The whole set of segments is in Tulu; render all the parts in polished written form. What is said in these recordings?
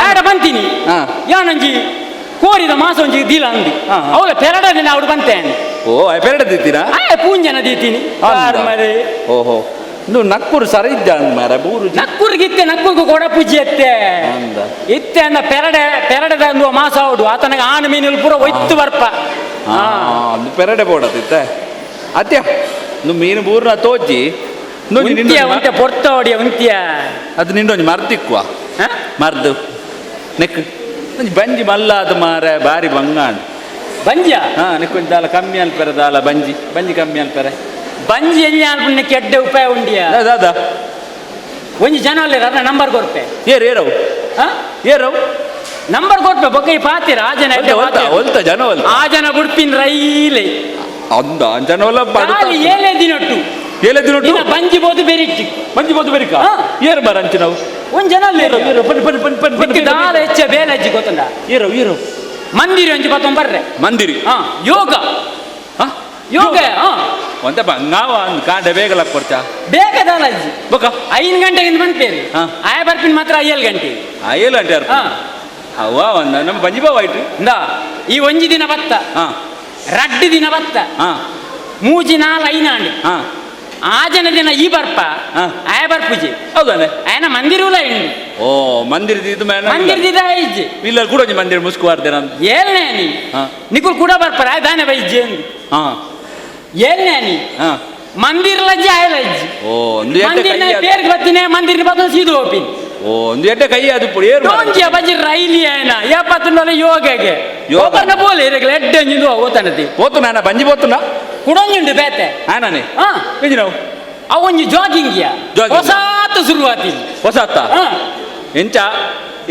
ಆಡ ಬಂತೀನಿ. ಯಾನೊಂಜಿ ಕೋರಿದ ಮಾಸ ಒಂಜಿ ದೀಲ ಅಂದಿ. ಅವಳ ಪೆರಡನೆ ಅವಡು ಬಂತೇನೆ. ಓ, ಪೆರಡ ದಿತ್ತೀರಾ? ಆಯ್ ಪೂಂಜನ ದೀತೀನಿ. ಮಾರೆ. ಓಹೋ, ಇಂದು ನಕ್ಕೂರು ಸರ ಇದ್ದ ಮಾರ ಬೂರು. ನಕ್ಕೂರಿಗೆ ನಕ್ಕೂರ್ಗು ಕೊಡ ಪೂಜೆ ಎತ್ತೆ. ಅಂದ. ಇತ್ತೆ ಅಂದ ಪೆರಡೆ ಪೆರಡದ ಒಂದು ಮಾಸ ಅವಡು ಆತನಿಗೆ ಆನು ಮೀನು ಪೂರ ಒಯ್ತು ಬರ್ಪ. ಅದು ಪೆರಡೆ ಬೋಡತ್ತಿತ್ತೆ ಅತ್ಯ. ಇಂದು ಮೀನು ಬೂರ್ನ ತೋಜಿ. ಉಂತಿಯ ಉಂತೆ ಪೊರ್ತ ಹೊಡಿಯ ಉಂತಿಯ. ಅದು ನಿಂಡೊಂಜಿ ಮರ್ದಿಕ್ವಾ ಮರ್ದು ನೆಕ್ ಒಂಜಿ ಬಂಜಿ ಮಲ್ಲಾದ ಮಾರ ಬಾರಿ ಬಂಗಾಂಡ್. ಬಂಜ. ಹಾ, ನೆಕ್ಕೊಂಜಿ ದಾಲ ಕಮ್ಮಿ ಅಲ್ಪೆರೆ, ದಾಲ ಬಂಜಿ ಬಂಜಿ ಕಮ್ಮಿ ಅಲ್ಪೆರೆ. ಬಂಜಿ ಎಲ್ಲಿ ಅನ್ಪುಣ್ಣ ಕೆಡ್ಡ ಉಪಾಯ ಉಂಡಿಯ. ದಾದಾ? ಒಂಜಿ ಜನ ಅಲ್ಲ, ಅರ್ನ ನಂಬರ್ ಕೊರ್ಪೆ. ಏರು ಏರವು? ಹಾ? ಏರವು? ನಂಬರ್ ಕೊರ್ಪೆ ಬೊಕ್ಕ ಈ ಪಾತಿರ ಆ ಜನ ಎಡ್ಡೆ ಒಲ್ತ? ಪಾತೆರ. ಒಲ್ತ ಜನ ಒಲ್ತ? ಆ ಜನ ಬುಡ್ಪಿನ್ ರೈಲೆ. ಅಂದ ಜನವಲ್ಲ. ಖಾಲಿ ಏಳೇ ದಿನೊಟ್ಟು. ಏಳೆ ದಿನೊಟ್ಟು. ದಿನ ಬಂಜಿ ಬೋದು ಬೆರಿಟ್ಟಿ. ಬಂಜಿ ಬೋದು ಬೆರಿಕ? ಹಾ. ಏರು ಬಾರ ಅಂಚಿ ನಾವು. ಒಂಜಿ ಜನ ಅಲ್ಲ. ಏರು ಏರು, ಬನ್ನಿ ಬನ್ನಿ ಬನ್ನಿ ಬನ್ನಿ ಬನ್ನಿ. ದಾಲ ಹೆಚ್ಚ ಬೇಲೆ ಅಜ್ಜಿ ಗೊತ್ತುಂಡ. ಏರು ಏರು. ಮಂದಿರ ಒಂಜಿ ಪತ್ತೊಂದು ಬರ್ರೆ. ಮಂದಿರಿ? ಹಾ, ಯೋಗ. ಹಾ? ಯೋಗ ಹಾ. ಒಂತೆ ಬಂಗಾವ ಅಂದ್ ಕಾಂಡೆ ಬೇಗಲ ಕೊಡ್ಚಾ. ಬೇಗ ದಾಲ ಅಜ್ಜಿ. ಬೊಕ? 5 ಗಂಟೆಗಿಂದ ಬಂದ್ಪೇರಿ. ಹಾ. ಆಯ ಬರ್ಪಿನ ಮಾತ್ರ 7 ಗಂಟೆ. 7 ಗಂಟೆ? ಹಾ. ಅವ್ವ ಒಂದ ನಮ್ಮ ಬಂಜಿ ಬಾವ ಆಯ್ತು. ಇಂದ ಈ ಒಂಜಿ ದಿನ ಬತ್ತ. ರಡ್ಡು ದಿನ ಬತ್ತ. ಮೂಜಿ ನಾಲ್ ಐನಾಂಡು. ಆ ಜನ ದಿನ ಈ ಬರ್ಪ. ಆಯ ಬರ್ಪುಜಿ. ಹೌದಾನೆ? ಆಯನ ಮಂದಿರ ಉಲ ಇಂಡು. ಓ, ಮಂದಿರ ಇದು ಮೇನ. ಮಂದಿರ ದಿದ ಇಜ್ಜಿ. ಇಲ್ಲ ಕೂಡ ಒಂಜಿ ಮಂದಿರ ಮುಸ್ಕುವಾರ್ದೆ ನಾನು. ಏಳ್ನೇ ನೀ. ನಿಕುಲ್ ಕೂಡ ಬರ್ಪಾರ ಆಯ್ ದಾನೆ ಬೈಜ್ಜಿ ಅಂದು. ಏಳ್ನೇ ನೀ. ಮಂದಿರ ಲಜ್ಜಿ ಆಯ ಲಜ್ಜಿ. ಓ, ಒಂದು ಎಡ್ಡೆ ಮಂದಿರ ಕೈ ಅದು. ಪೇರ್ಗೆ ಬತ್ತಿನೇ ಮಂದಿರ ಬತ್ತ ಸೀದು ಹೋಪಿನ್. ಓ, ಒಂದು ಎಡ್ಡೆ ಕೈ ಅದು ಪುಡಿ ಏರು ಮಾರ್ರೆ. ಡೋಂಕಿಯ ಬಜ್ಜಿ ರೈಲಿ ಆಯನ ಎಪ್ಪತ್ತೊಂದಲ್ಲ ಯೋಗಗೆ. ಯೋಗ. ಒಬ್ಬನ ಬೋಲೆ ಇರಗಲ ಎಡ್ಡೆ ಅಂಜಿಂದು ಹೋಗ್ತಾನತಿ. ಪೋತು ನಾನ ಬಂಜಿ ಪೋತುನ. ಕುಡೊಂಜುಂಡು ಬೇತೆ. ಆನಾನೆ? ಹಾ. ಎಂಜಿ ನಾವು? ಅವೊಂಜಿ ಜಾಗಿಂಗ್. Jogging. ಹೊಸಾತು ಶುರುವಾತಿ. ಹೊಸ ಅತ್ತ? ಹಾ. ಎಂಚ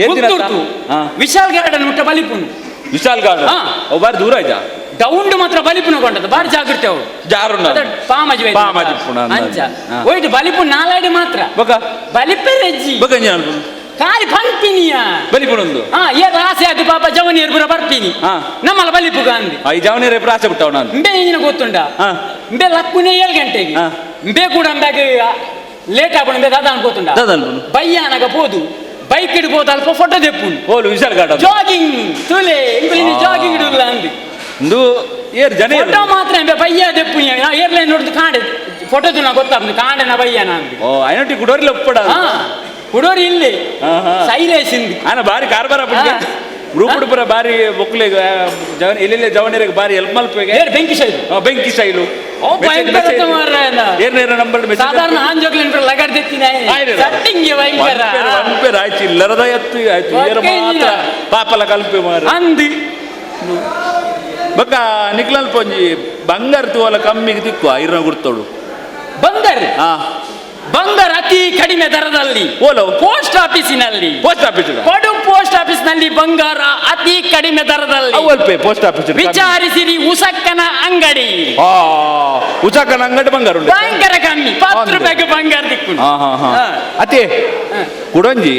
ಏನ್ ದಿನ ಅತ್ತ? ಗುತ್ತುರ್ತು. ಹಾ. ವಿಶಾಲ್ ಗಾರ್ಡನ್ ಮುಟ್ಟ ಬಲಿಪುನು. ವಿಶಾಲ್ ಗಾರ್ಡನ್? ಹಾ. ಅವು ಬಾರಿ ದೂರ ಆಯ್ತಾ? ಡೌಂಡು ಮಾತ್ರ ಬಲಿಪುನ ಕೊಂಡದ್ದು ಬಾರಿ ಜಾಗೃತಿ ಅವು. ಜಾರುಂಡ. ಅದ ಪಾಮಜಿ ವೈದ್ಯ. ಪಾಮಜಿ ಪುಣ ಅಂದಾಜು. ಅಂಚ. ಹಾ. ಒಯ್ಟು ಬಲಿಪು ನಾಲಾಡಿ ಮಾತ್ರ. ಬೊಕ? ಬಲಿಪೆರೆಜ್ಜಿ. ಬೊಕ ಎಂಜಿ ಅನ್ಪುನು? ಕಾಲಿ ಪಂಪಿನಿಯ. ಬಲಿಪುನೊಂದು. ಹಾ, ಏರ್ ಆಸೆ ಅದು ಪಾಪ ಜವನಿಯರ್ ಪೂರ ಬರ್ಪಿನಿ. ನಮ್ಮಲ್ಲ ಬಲಿಪು ಗಾಂಧಿ. ಆ, ಈ ಜವನಿಯರ ಪ್ರಾಸೆ ಬಿಟ್ಟವ ನಾನು. ಇಂಬೆ ಇಂಜಿನ ಗೊತ್ತುಂಡ? ಇಂಬೆ ಲಕ್ಕುನೆ 7 ಗಂಟೆಗೆ. ಇಂಬೆ ಕೂಡ ಅಂಬಾಗ ಲೇಟ್ ಆಪಣ ಇಂಬೆ ದಾದ ಅನ್ಕೋತುಂಡ. ದಾದ ಅನ್ಪುನು? ಬಯ್ಯಾನಗ ಪೋದು ಬೈಕ್ ಇಡ್ಬೋದು ಅಲ್ಪ ಫೋಟೋ ದೆಪ್ಪುನು. ಓಲು ವಿಶಾಲ್ ಗಾರ್ಡನ್? ಜಾಗಿಂಗ್ ತುಲೆ ಇಂಗುಲಿನ. ಜಾಗಿಂಗ್ ಇಡುಲ್ಲ ಅಂದು. ಇಂದು ಏರ್ ಜನ ಏರು? ಫೋಟೋ ಮಾತ್ರ ಇಂಬೆ ಬಯ್ಯ ದೆಪ್ಪು. ಏರ್ಲೈನ್ ನೋಡುದು ಕಾಂಡೆ ಫೋಟೋ ತುನ ಗೊತ್ತಾಪುಂಡು ಕಾಂಡೆನ ಬಯ್ಯನ ಅಂದು. ಓ, ಐನೊಟ್ಟಿ ಕುಡೋರಿಲ್ಲ ಉಪ್ಪಡ. ಹಾ, ಕುಡೋರಿ ಇಲ್ಲಿ. ಹಾ, ಹಾ. ಸೈಲೇಶ್ ಇಂದು. ಆನ ಬಾರಿ ಕಾರ್ಬಾರ. ಗ್ರೂಪ್ ಪೂರ ಬಾರಿ ಬೊಕ್ಲೆಗ್ ಜವನ್ ಎಲ್ಲೆಲ್ಲ ಜವನಿಯರಿಗೆ ಬಾರಿ ಹೆಲ್ಪ್ ಮಲ್ಪೆಗೆ. ಏರ್ ಬೆಂಕಿ ಶೈಲು. ಬೆಂಕಿ ಶೈಲು. ಓ, ಭಯಂಕರ ಮಾರ್ರೆ ಅಣ್ಣ. ಏರ್ನೇರ ನಂಬರ್. ಸಾಧಾರಣ ಆಂಜೋಗ್ಲೇನ್ ಪೂರ ಲಗಾಡ್ ದೆತ್ತಿನ. ಸಟ್ಟಿಂಗ್ ಭಯಂಕರ. ಒನ್ಪೇರ್ ಆಯ್ತು, ಚಿಲ್ಲರದ ಎತ್ತು ಆಯ್ತು ಏರ. ಒಕ್ಕೆ. ಮಾತ್ರ ಪಾಪಲ ಕಲ್ಪೆ ಮಾರ. ಅಂದು. ಬೊಕ್ಕ ನಿಕ್ಲಲ್ಪ ಒಂಜಿ ಬಂಗಾರ ತೂವಲ ಕಮ್ಮಿಗೆ ತಿಕ್ಕುವ ಇರ್ನ ಗುರ್ತೋಡು. ಬಂಗಾರ? ಹಾ. ಬಂಗಾರ ಅತಿ ಕಡಿಮೆ ದರದಲ್ಲಿ. ಓಲವು? ಪೋಸ್ಟ್ ಆಫೀಸಿನಲ್ಲಿ. Post office? ಪಡು ಪೋಸ್ಟ್ ಆಫೀಸ್ ನಲ್ಲಿ ಬಂಗಾರ ಅತಿ ಕಡಿಮೆ ದರದಲ್ಲಿ. ಅವಲ್ಪೆ ಪೋಸ್ಟ್ ಆಫೀಸ್? ವಿಚಾರಿಸಿರಿ, ಉಸಕ್ಕನ ಅಂಗಡಿ. ಆ ಉಚಾಕನ ಅಂಗಡಿ ಬಂಗಾರ ಉಂಟು. ಭಯಂಕರ ಕಮ್ಮಿ, 10 ಅಂದೆ. ರೂಪಾಯಿಗೆ ಬಂಗಾರ ದಿಕ್ಕು. ಹಾ ಹಾ ಹಾ ಅತ್ತೆ, ಕುಡೊಂಜಿ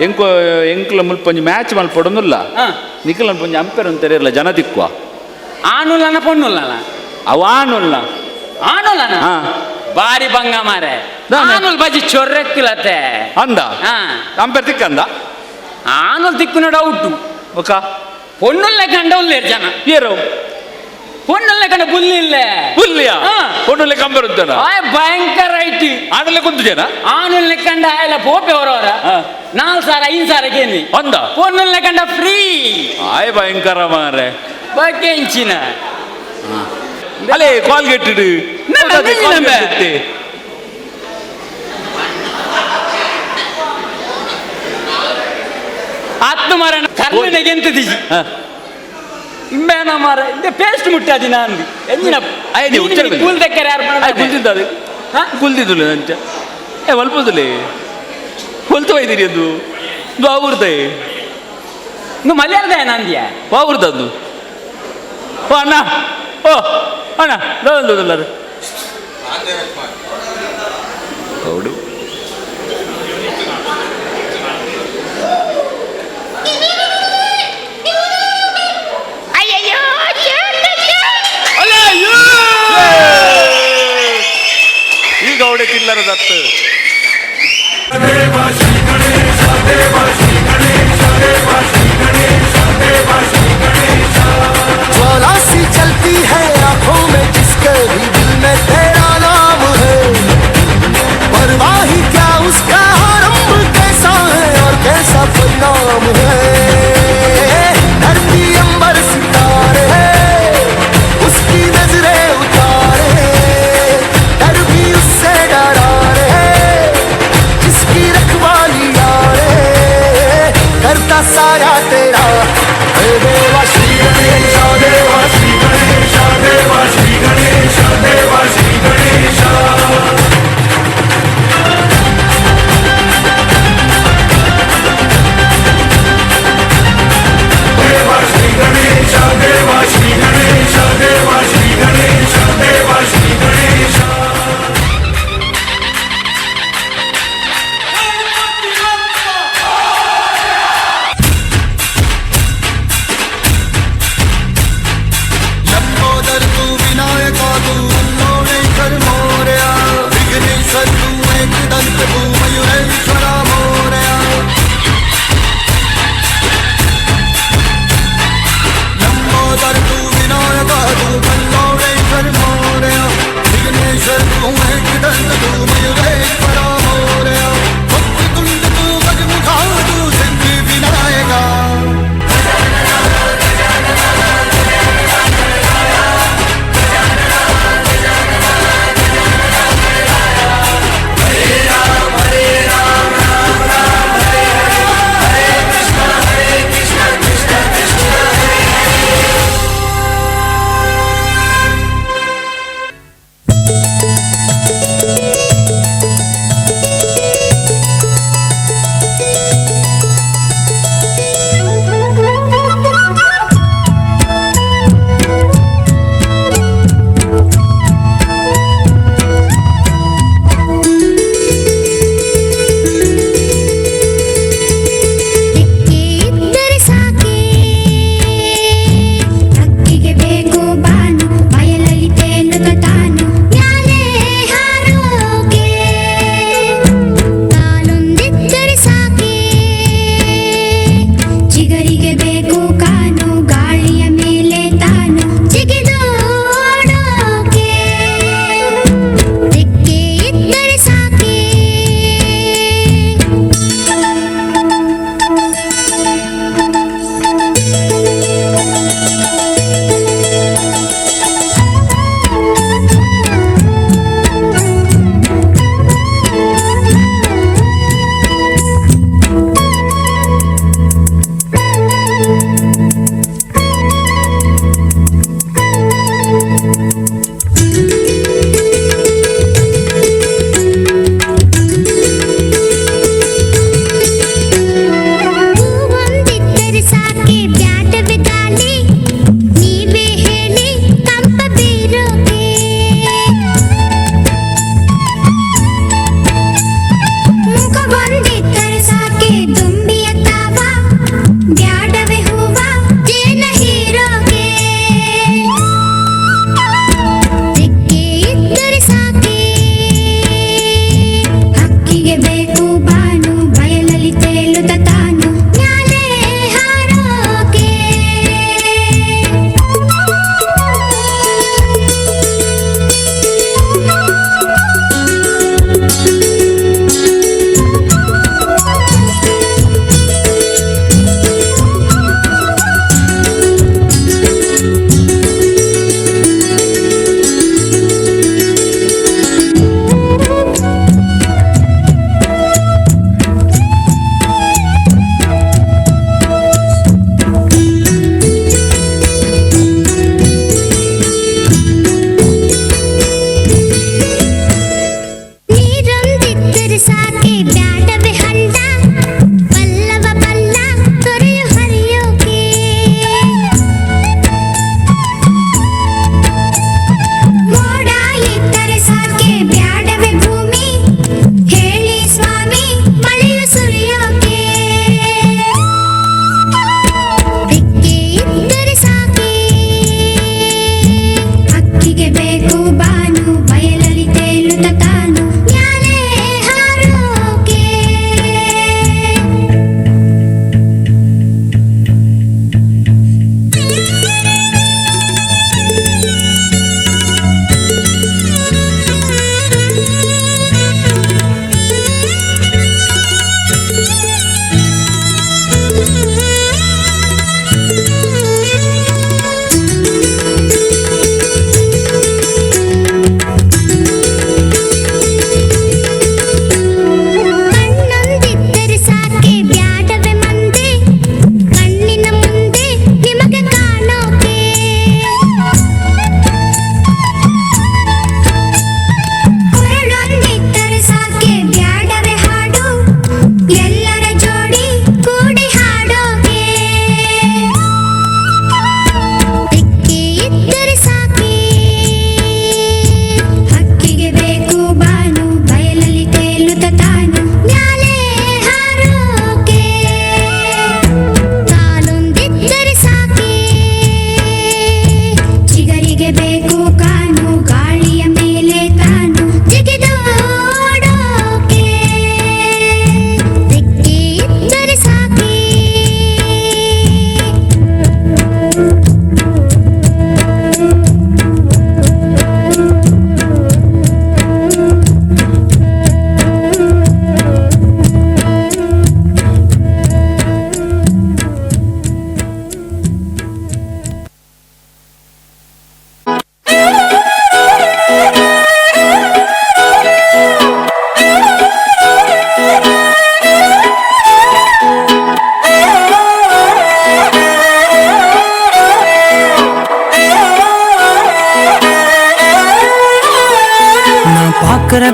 ಎಂಕೋ ಎಂಕ್ಲ ಮುಲ್ಪ ಒಂಜಿ ಮ್ಯಾಚ್ ಮಲ್ಪೊಡೊಂದುಲ್ಲ. ನಿಕಲ ಒಂಜಿ ಅಂಪೇರ್ ಅಂತಾರೆ ಇರಲ್ಲ ಜನ ತಿಕ್ಕುವ. ಆನುಲನ ಪೊನ್ನುಲನ? ಅವ ಆನುಲ್ಲ. ಆನುಲನ? ಹಾ. ಬಾರಿ ಬಂಗ ಮಾರೆ. ದಾನೆ? ಆನುಲ್ ಬಜಿ ಚೊರ್ರೆಕ್ಕಿಲತೆ. ಅಂದ? ಹಾ. ಅಂಪೇರ್ ತಿಕ್ಕಂದ? ಆನುಲ್ ತಿಕ್ಕುನ ಡೌಟು. ಒಕ್ಕ? ಪೊನ್ನುಲ್ಲೆ ಕಂಡ ಉಲ್ಲೇರ್ ಜನ. ಏರು? ಪೊನ್ನುಲ್ಲೆ ಕಂಡ ಬುಲ್ಲಿಲ್ಲ. ಪುಲ್ಲಿಯ? ಹಾ. ಪೊನ್ನುಲ್ಲೆ ಕಂಪೇರ್ ಉಂಟನ? ಆಯ್ ಭಯಂಕರ ಐತಿ. ಆನುಲ್ಲೆ ಕುಂತು ಜನ. ಆನುಲ್ಲೆ ಕಂಡ ಆಯ್ಲ ಪೋಪೆ ಹೊರವರ. 4 ಸಾವಿರ 5 ಸಾವಿರ ಕೇನಿ. ಅಂದ? ಪೊನ್ನುಲ್ಲೆ ಕಂಡ ಫ್ರೀ. ಆಯ್ ಭಯಂಕರ ಮಾರೆ. ಬಗ್ಗೆಂಚಿನ. ಅಲೇ ಕಾಲ್ಗೇಟ್ ಇಡು. ನನ್ನ ನಂಬೆ. ಹತ್ತು ಮರಣ ಕರ್ಣನೆಗೆ ಎಂತದಿಜಿ ಇಂಬೇನ ಮಾರ ಇಂದ ಪೇಸ್ಟ್ ಮುಟ್ಟಾದಿ ನಾನು ಎಂಜಿನ. ಆಯ್ ನೀವು ಉಚ್ಚರ ಬನ್ನಿ. ಕೂಲ್ ದಕ್ಕರೆ ಯಾರು? ಆಯ್ ಕುಲ್ದಿದ್ದ ಅದು. ಹಾ? ಕುಲ್ದಿದ್ದುಲೆ ನಂಚ ಏ ಮಲ್ಪುದುಲೆ ಹೊಲ್ತು ಒಯ್ದಿರಿ ಅದು ಇದು ಆವೃತ. నువ్వు ಮಲಯಾಳದ ನಂದಿಯ. ಆವೃತದ್ದು. ಓ ಅಣ್ಣ, ಓ ಅಣ್ಣ, ಅದು ಹೌದು. ಅಯ್ಯಯ್ಯೋ. ಈಗ ಅವಡೆ ಚಿಲ್ಲರ ದತ್ತು. ದೇವ ಶ್ರೀ ಗಣೇಶ, ದೇವ ಶ್ರೀ ಗಣೇಶ.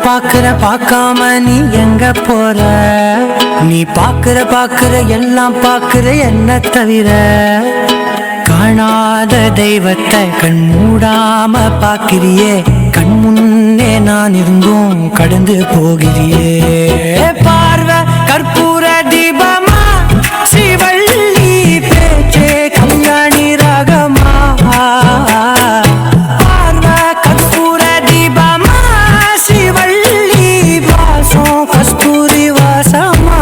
பாக்குற பார்க்காம நீ எங்க போற? நீ பாக்குற பாக்குற எல்லாம் பாக்குற என்ன தவிர காணாத தெய்வத்தை கண் மூடாம பாக்கிறியே. கண் முன்னே நான் இருந்தும் கடந்து போகிறியே. பார்வை கற்பூர தீபமா சிவள்ளி பேச்சே கல்யாணி ராகமா. பார்வை கற்பூர தீபமா சிவள்ளி வாசம் கஸ்தூரி வாசமா.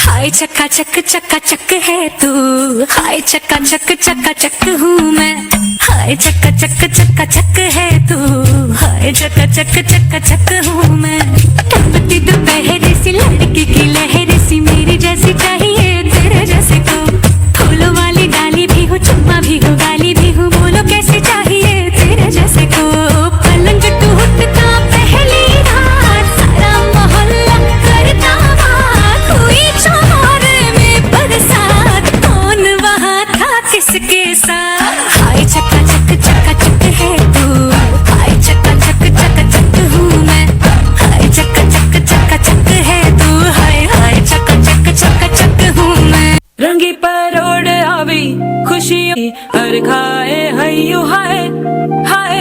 हाय चक्का चक चक्का चक है तू, हाय चक्का चक चक्का चक हूँ मैं। हाय चक्का चक चक्का चक है तू, हाय चक्का चक चक्का चक हूँ मैं। तपती दोपहर सी लड़की की लहर सी, मेरी जैसी चाहिए तेरे जैसे को। फूलों वाली डाली भी हूँ, चुम्मा भी हूँ, गाली भी हूँ, बोलो कैसे चाहिए तेरे जैसे को। पलंग टूटता पहली रात, सारा मोहल्ला करता बात। हुई चौर में बरसात, कौन वहाँ था किसके साथ। हाय चक्का चक चक्का चक है तू, हाय चक्का चक चक्का चक हूँ मैं। हाय चक्का चक चक्का चक है तू, हाय हाय चक्का चक चक्का चक हूँ मैं। रंगी परोड़ आवी खुशी हर खाए हयु हाय हाय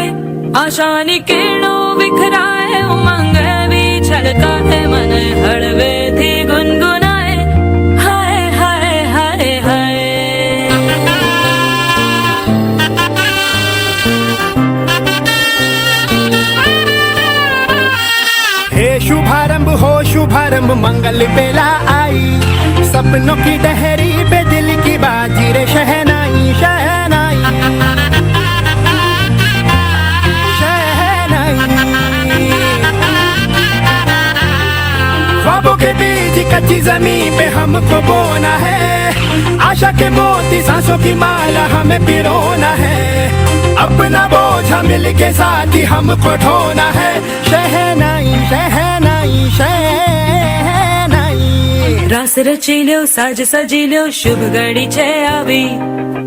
आशानी किरणों बिखराए उमंग भी छलकाए मन हड़वे थी गुनगुनाए हाय हाय हाय हाय। हे शुभारंभ हो शुभारंभ मंगल बेला आई, सपनों की डहरी पे दिल की बाजी रे शहनाई शहनाई शहनाई। ख्वाबों के बीज कच्ची जमीन पे हमको बोना है, आशा के मोती सांसों की माला हमें पिरोना है, अपना बोझा मिल के साथी हमको ढोना है। शहनाई शहनाई शहनाई। रास रची ल्यो साज सजी ल्यो शुभ घड़ी छे आवी,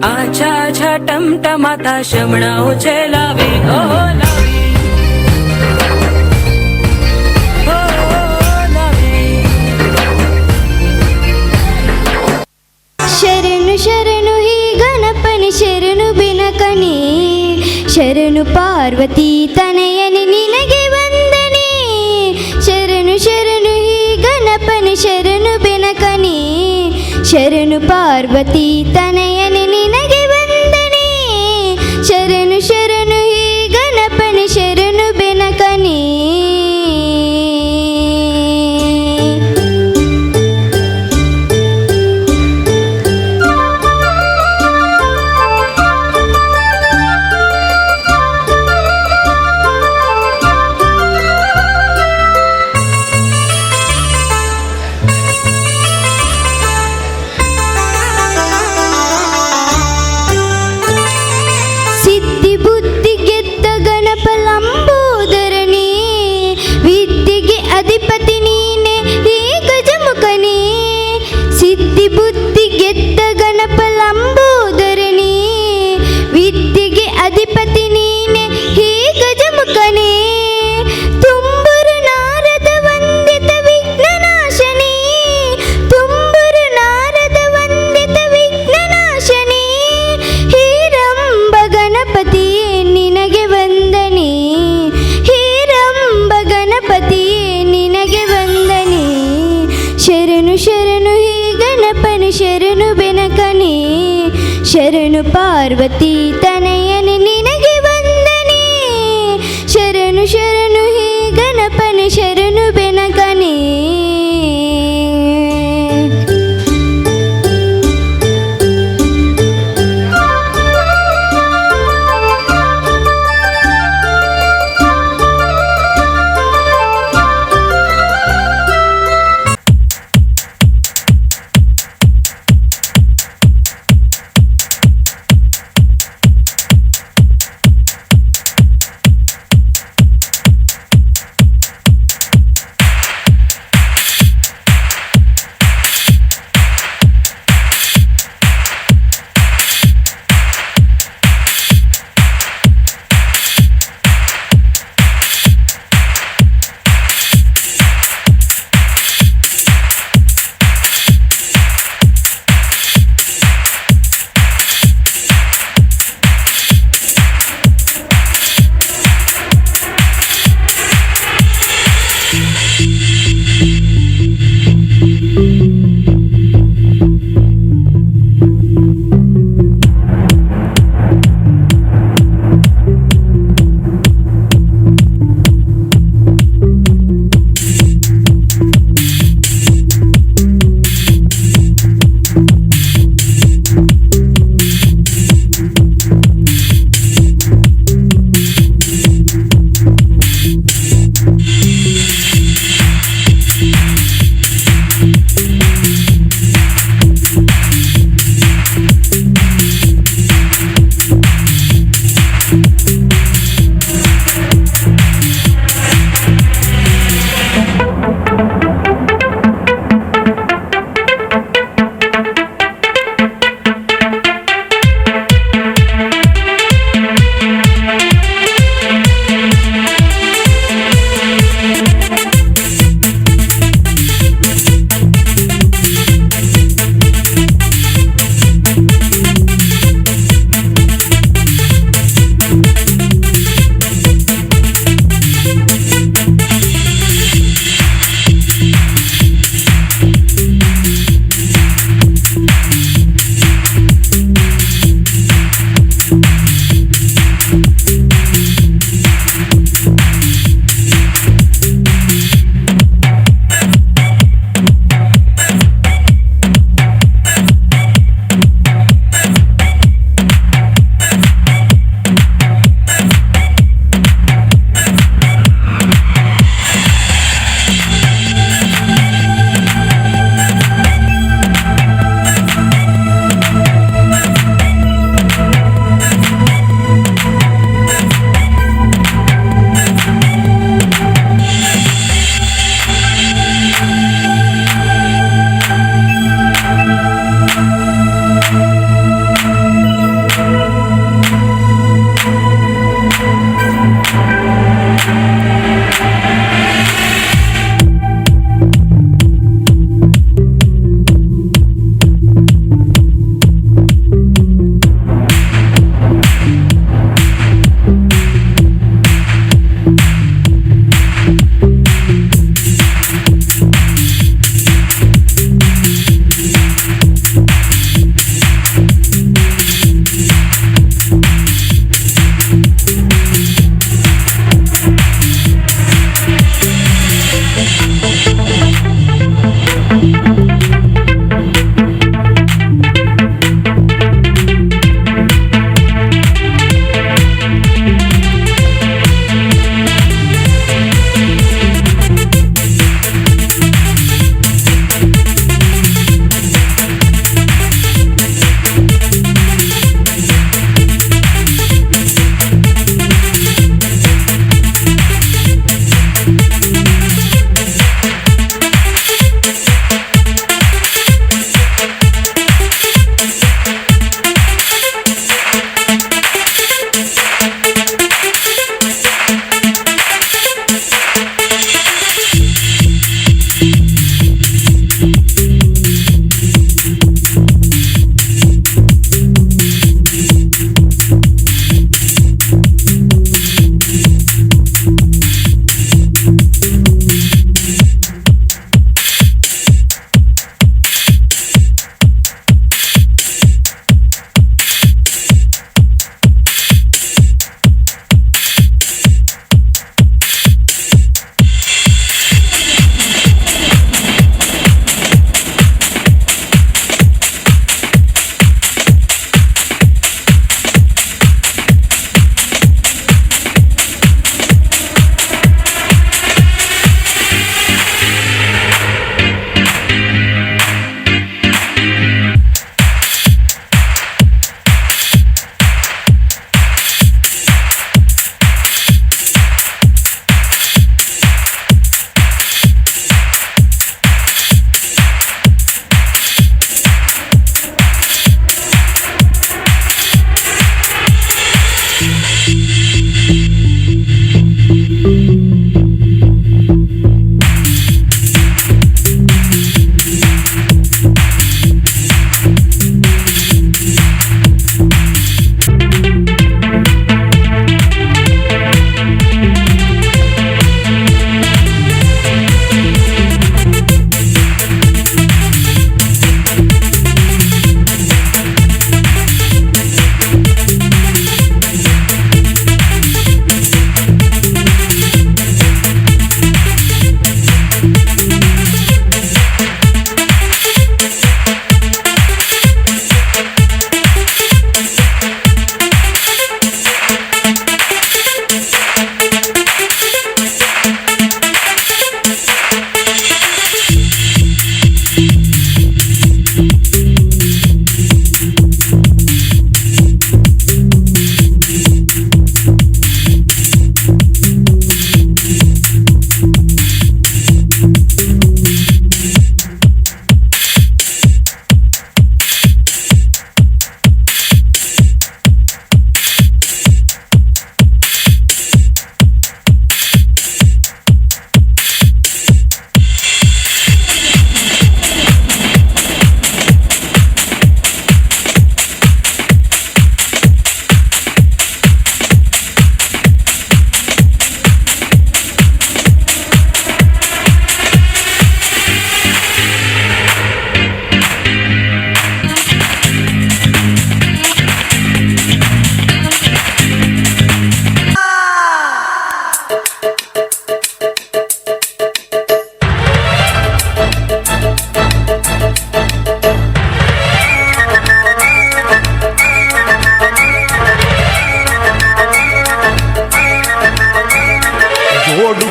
आछा आछा टमटमाता शमणाओ छे लावी ओ लावी ओ लावी। ಶರಣು ಶರಣು ಹಿ ಗಣಪನಿ ಶರಣು ಬಿನಕನಿ, ಶರಣು ಪಾರ್ವತಿ ತನಯನಿ ನಿನಗೆ ವಂದನೆ. ಶರಣು ಶರಣು ಹಿ ಗಣಪನಿ ಶರಣು ಬಿನಕನಿ, ಶರಣು ಪಾರ್ವತಿ ತನಯನಿ ನಿನಗೆ ವಂದನೆ. ಶರಣು ಶರಣು ಹಿ ಗಣಪನಿ ಶರಣು ಬಿನಕನಿ. ಸಿದ್ಧಿ ಬುದ್ಧಿ ಗೆದ್ದ ಗಣಪ ಲಂಬೋದರನೇ, ವಿದ್ಯೆಗೆ ಅಧಿಪತಿ ನೀನೆ ಹೇ ಗಜಮುಖನೇ. ಸಿದ್ಧಿ ಬುದ್ಧಿ ಗೆದ್ದ ಗಣಪ ಲಂಬೋದರನೇ, ವಿದ್ಯೆಗೆ ಅಧಿಪತಿ ನೀನೆ ಹೇ ಗಜಮುಖನೇ. ತುಂಬುರು ನಾರದ ವಂದಿತ ವಿಘ್ನನಾಶನೇ, ತುಂಬುರು ನಾರದ ವಂದಿತ ವಿಘ್ನನಾಶನೇ. ಹೇರಂಬ ಗಣಪತಿಯೇ ನಿನಗೆ ವಂದನೆ, ಹೇರಂಬ ಗಣಪತಿಯೇ ನಿನಗೆ ವಂದನೆ. ಶರಣು ಶರಣು ಹೇ ಗಣಪನು ಶರಣು ಬೆನಕನೇ, ಶರಣು ಪಾರ್ವತಿ ತನಯನೆ ನಿನಗೆ ವಂದನೆ. ಶರಣು ಶರಣು ಹೇ ಗಣಪನು ಶರಣು ಬೆನಕನೇ.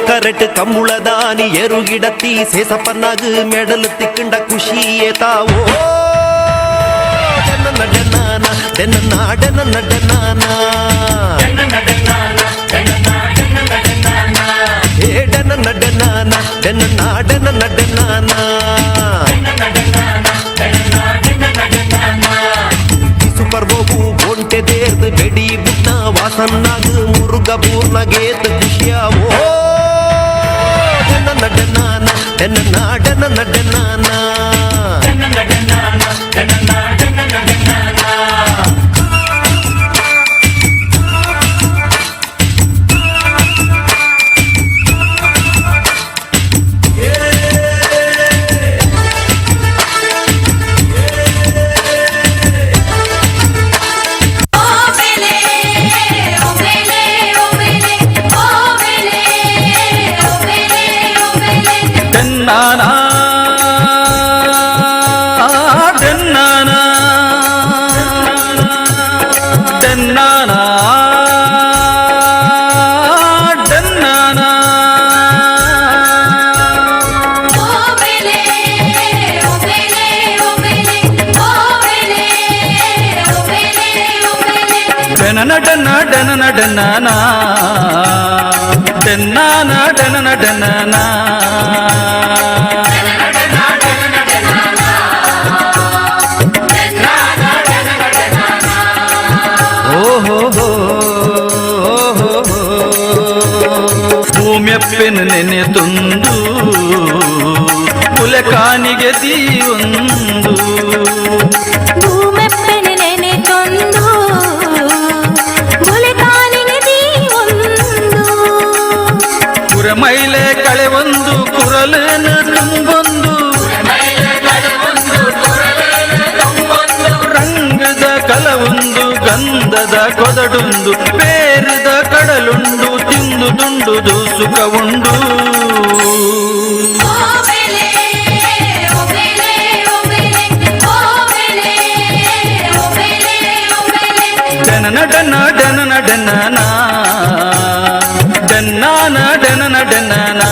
ಕರೆಟ್ ಕಂಬುಳದಾನಿ ಎರುಗಿಡತ್ತಿ ಸೇಸಪ್ಪನಾಗ ಮೆಡಲು ತಿಕ್ಕಂಡ ಖುಷಿಯೇ ತಾವೋ ಡೆನ್ನ ಡೆನ್ನಾನ ಡೆನ್ನ ಡೆನ್ನ ಡೆನ್ನಾನ ಏ ಡೆನ್ನ ಡೆನ್ನಾನ ಡೆನ್ನ ಡೆನ್ನ ಡೆನ್ನಾನ ಸೂಪರ್ ಬೋಬು ಗೊಂಟೆ ದೇರ್ದು ಬೆಡಿ ಬುಟ್ಟ ವಾಸನ್ನಾಗ ಮುರುಗ ಪೂರ್ಣಗೇತ ಖುಷಿಯಾವೋ ಡೆನ್ನ ಡೆನ್ನಾನ ಡೆನ್ನ ಡೆನ್ನ ಡೆನ್ನಾನ ಓ ಬೆಲೆ ಓ ಬೆಲೆ ಓ ಬೆಲೆ ಓ ಬೆಲೆ ಓ ಬೆಲೆ ಓ ಬೆಲೆ ಡೆನ್ನಾನ ಡೆನ್ನಾನ ಡೆನ್ನಾನ ಡೆನ್ನಾನ ಓ ಬೆಲೆ ಓ ಬೆಲೆ ಓ ಬೆಲೆ ಓ ಬೆಲೆ ಓ ಬೆಲೆ ಓ ಬೆಲೆ ಡೆನನ ಡೆನ್ನ ಡೆನನ ಡೆನ್ನಾನ ಡೆನ್ನಾನ ಡೆನನ ಡೆನ್ನಾನ ಓಹೋ ಭೂಮ್ಯಪ್ಪೆನು ನೆನೆ ತುಂದು ಕುಲಕಾನಿಗೆ ದೀವೊಂದು ಭೂಮೆಪ್ಪೆನೆ ನೆನೆ ತಂದು ಬುಲೆಕಾನಿಗೆ ದೀವೊಂದು ಕುರಮೈಲೆ ಕಳೆ ಒಂದು ಕುರಲನ ತುಂಬೊಂದು ರಂಗದ ಕಲವೊಂದು ಗಂಧದ ಕೊದಡುಂದು ಬೇರದ ಕಡಲುಂಡು ತಿಂದು ದುಂಡುದು ಸುಖವುಂಡು ಓ ಬೆಲೆ ಓ ಬೆಲೆ ಓ ಬೆಲೆ ಓ ಬೆಲೆ ಓ ಬೆಲೆ ಓ ಬೆಲೆ ಡನನ ಡನ ಡನನ ಡನನ ಡನ್ನಾನ ಡನನ ಡನನ.